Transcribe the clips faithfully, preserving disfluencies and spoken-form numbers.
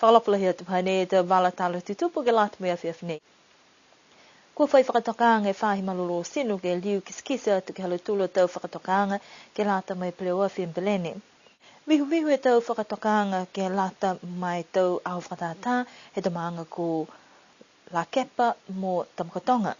Fakaalofa lahi atu, hanei e tau vala tala tutupu ke lata mo e afiafi nei. Kua fai fakatokaaga e faahi malolō tino ke liu kitekite atu ke he ha lautolu a tau fakatokaaga ke lata mo e peleoafi Emepiene. Vihuvihu e tau fakatokaaga ke lata mo e tau aho fakatātā he tau maaga ko Lakepa mo Tamakautoga.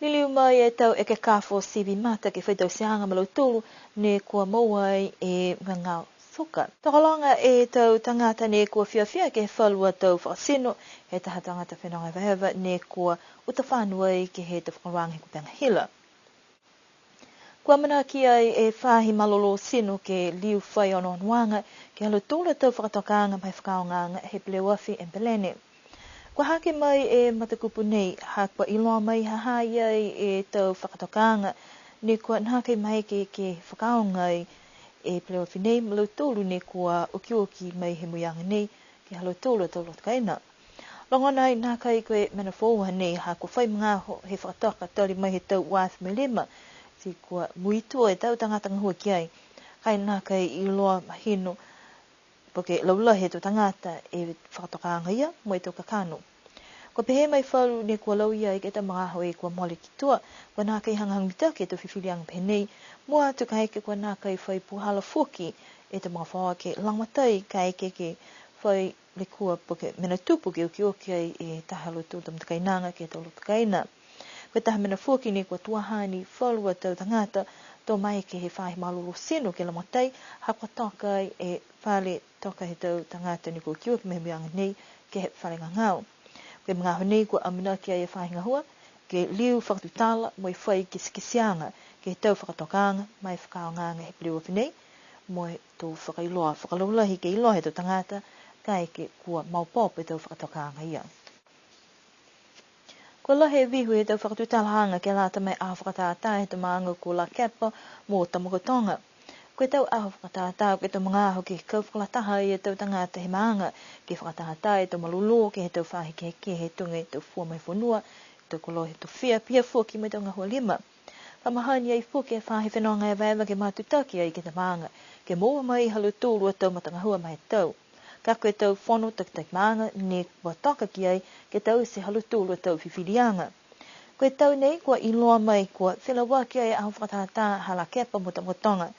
Liliu mai e tau ekekafo sivi mata ke fai tauteaga ma lautolu ne kua moua ai e gagao suka. Tokologa e tau tagata ne kua fiafia ke he falu a tau fakatino, he taha tagata fenoga evaeva ne kua uta fano ai ke he tau fakaholoaga he kupega hila. Kua amanaki ai e faahi malolō tino ke liu fai onoonoaga ke he ha lautolu a tau fakatokaaga ma e fakaaogaaga he peleoafi Emepiene. Kua hake mai e matakupu nei, ha kua iloa mai ha ha i ai e tau fakatokaaga ne kua nākai maeke ke fakaaoga ai e peleoafi nei ma lautolu ne kua okioki mai he moiaga nei ke he ha lautolu a tau loto kaina. Logona ai nākai ko e mena foou hanei, ha kua fai magaaho he fakatoka tali mai he tau ua afe mo e lima, ti kua muitua e tau tagata gahua ki ai, ka e nākai iloa mahino po ke laulahi he tau tagata e fakatokaaga ia mo e tau kakano. Kua pehē mai falu ne kua lauia ai ke he tau magaaho e kua mole ki tua, kua nākai hagahaga mitaki e tau fifiliaga pehē nei, mua atu kaeke kua nākai fai puhala foki e tau magafaoa ke lagomatai kaeke ke fai lekua po ke mena tupu ke okioki ai e taha ha lautolu a tau matakainaga ke he tau loto kaina. Ko e taha mena foki ne kua tuaha ni falu a tau tagata to maeke he faahi malolō tino ke lagomatai, ha kua toka ai e fale toka he tau tagata ne kua okioki mai he moiaga nei ke he fale gagao. Ko e magaaho nei kua amanaki ai e faahi gahua ke liu fakatutala mo e fai kitekiteaga ke he tau fakatokaaga ma e fakaaogaaga he peleoafi nei, mo e to fakailoa fakalaulahi ke iloa he tau tagata kaeke kua maopoopo e tau fakatokaaga ia. Kua lahi e vihu he tau fakatutalaaga ke lata mo e aho fakatātā he tau maaga ko Lakepa mo Tamakautoga. Ko e tau aho fakatātā, ko e tau magaaho ke kau fakalataha ai e tau tagata he maaga, ke fakatātā e tau malolō ke he tau faahi kehekehe tuga e tau fua mai fonua, tau koloa he tofia, pihia foki mo e tau gahua lima. Fa mahani ai foki e faahi fenoga evaeva ke matutaki ai ke he tau maaga, ke moua mai ha lautolu a tau matagahua ma e tau. Ka ko e tau fono takitaki maaga ne kua toka ki ai ke taute ha lautolu a tau fifiliaga. Ko e tau nei kua iloa mai kua felauaki ai e aho fakatātā ha Lakepa mo Tamakautoga.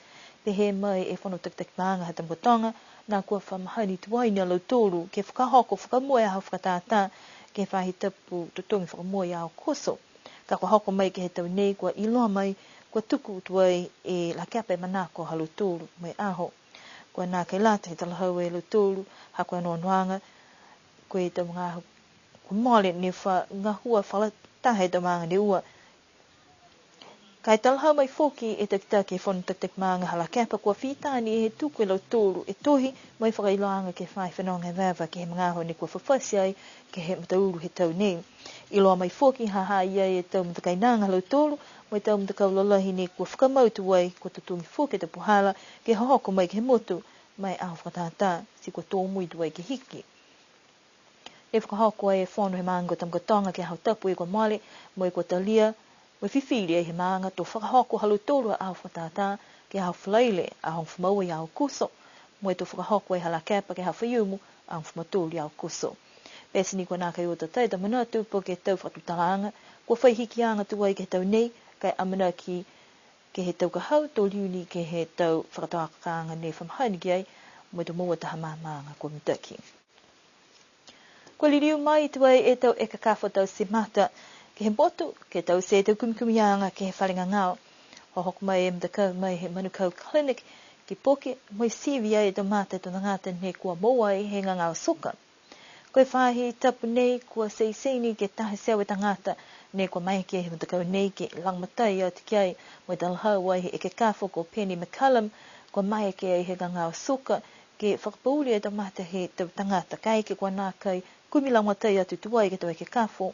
Pehē mai e fono takitaki maaga ha Tamakautoga, nā kua fa mahani tuai ni a lautolu ke fakahoko fakamua e aho fakatātā ke he faahi tapu totogi fakamua ia Aokuso. Ka kua hoko mai ke he tau nei kua iloa mai kua tuku tuai e Lakepa e manako ha lautolu mo e aho. Kua nākai lata he talahau e lautolu, ha ko e onoonoaga, ko e tau magaaho kua mole ne fa gahua fakalataha e tau maaga ne ua. Ka e talahau mai foki e takitaki he fono takitaki maaga ha Lakepa kua fita ni he tuku e lautolu e tohi mo e fakailoaaga ke he faahi fenoga evaeva ke he magaaho ne kua fafati ai ke he mataulu he tau nei. Iloa mai foki ha ha i ai e tau matakainaga ha lautolu mo e tau matakau lalahi ne kua fakamau tuai kua totogi foki e tau puhala ke hohoko mai ke he motu ma e aho fakatātā, ti kua tō mui tuai ke hiki. Ne fakahoko e fono he maaga ko Tamakautoga ke he aho tapu kua mole, mo e kua talia, mo e fifili ai he maaga to fakahoko ha lautolu a aho fakatātā ke he aho Falaile, aho hogofulu ma ua ia Aokuso, mo e to fakahoko ai ha Lakepa ke he aho Faiumu, aho hogofulu ma tolu ia Aokuso. Pete ni kua nākai o tatai e tau manatu po ke tau fakatutalaaga kua fai hikiaga tuai ke he tau nei, ka e amanaki ke he tau ka hau, to liu ni ke he tau fakatokaaga ne fa mahani ki ai, mo e to moua taha maamaaga kua mitaki. Kua liliu mai tuai e tau ekekafo taute mata ke he motu, ke taute e tau kumikumiaga ke he fale gagao. Hohoko mai e matakau mai he Manukau Clinic ke poke mo e sivi ai e tau mata he tau tagata ne kua moua ai he gagao suka. Ko e faahi tapu nei kua teitei ni ke taha e teau e tagata ne kua maeke he matakau nei ke lagomatai atu ki ai, mo e talahau ai he ekekafo ko Penny McCallum, kua maeke ai he gagao suka ke fakapouli e tau mata he tau tagata, kaeke kua nākai kumi lagomatai atu tuai ke he tau ekekafo.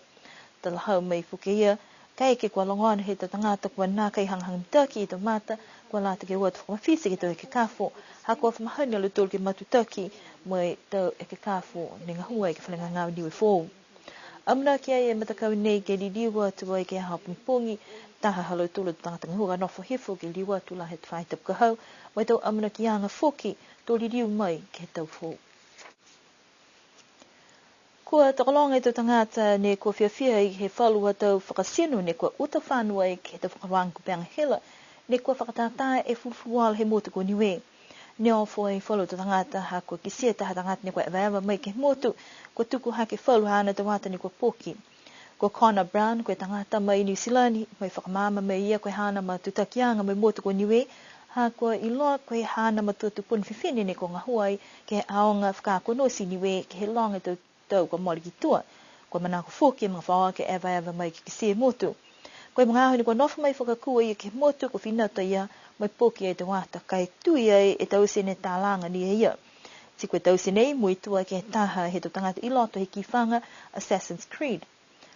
Talahau mai foki e ia, kaeke kua logona he tau tagata kua nākai hagahaga mitaki e tau mata, kua lata ke o atu fakamafiti ke he tau ekekafo, ha kua fa mahani a lautolu ke matutaki mo e tau ekekafo ne gahua ai ke he fale gagao Niue Foou. Amanaki ai e matakau nei ke liliu atu ai ke he aho pogipogi, taha ha lautolu a tau tagata gahua ka nofo hifo ke liu atu la he faahi tapu ka hau, mo e tau amanakiaga foki to liliu mai ke he tau foou. Kua tokologa e tau tagata ne kua fiafia ai he falu a tau fakatino ne kua uta fano ai ke he tau fakaholoaga kupega hila, ne kua fakatātā e fulufuluola he motu ko Niue. Ne ofo e falu a tau tagata ha kua kitia e taha tagata ne kua evaeva mai ke he motu, kua tuku hake falu haana tau ata ne kua poki. Ko Connor Brown, ko e tagata mai Niu Silani, mo e fakamaama mai e ia ko e haana matutakiaga mo e motu ko Niue, ha kua iloa ko e haana matua tupu fifine ne kua gahua ai ke he aoga fakaako nosi Niue ke he loga e tau tau kua mole ki tua. Kua manako foki e magafaoa ke evaeva mai ke kitia e motu. Ko e magaaho ne kua nofo mai fakakū a ia ke he motu, kua finatu a ia mo e poki e tau ata, ka e tui ai e taute ne talaga ni e ia. Ti ko e taute nei, muitua ke he taha he tau tagata i loto he kifaga Assassin's Creed.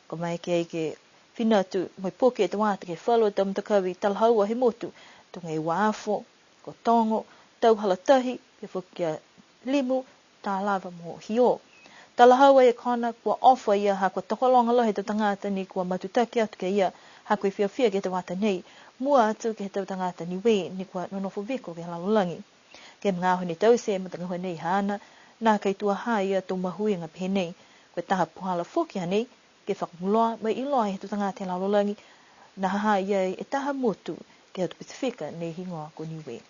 Kua maeke ai ke finatu mo e poki e tau ata ke he falu a tau matakavi talahaua he motu, tuga e uafo, ko Togo, Tauhalatahi, pihia foki a Limu, Talava mo Hio. Talahau ai e Connor, kua ofo a ia ha kua tokologa lahi e tau tagata ne kua matutaki atu ki a ia, ha kua fiafia ke he tau ata nei, mua atu ke he tau tagata Niue ne kua nonofo viko ke he lalolagi. Ke he magaaho ne taute e matagahua nei haana, nākai tua ha ia to mahuiga pehē nei. Ko e taha puhala foki hanei, ke fakamuloa mo e iloa he tau tagata he lalolagi, ne ha ha i ai e taha motu ke he atu Pasifika ne higoa ko Niue.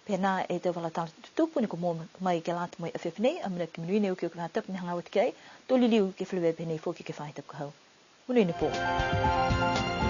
Pehē nā e tau vala tala tutupu ne kua moua mai ke lata mo e afiafi nei, amanaki ke monuina e okioki faahi tapu ne hagaao atu ki ai, to liliu ke feleveia pehē nei foki ke he faahi tapu ka hau. Monuina e pō.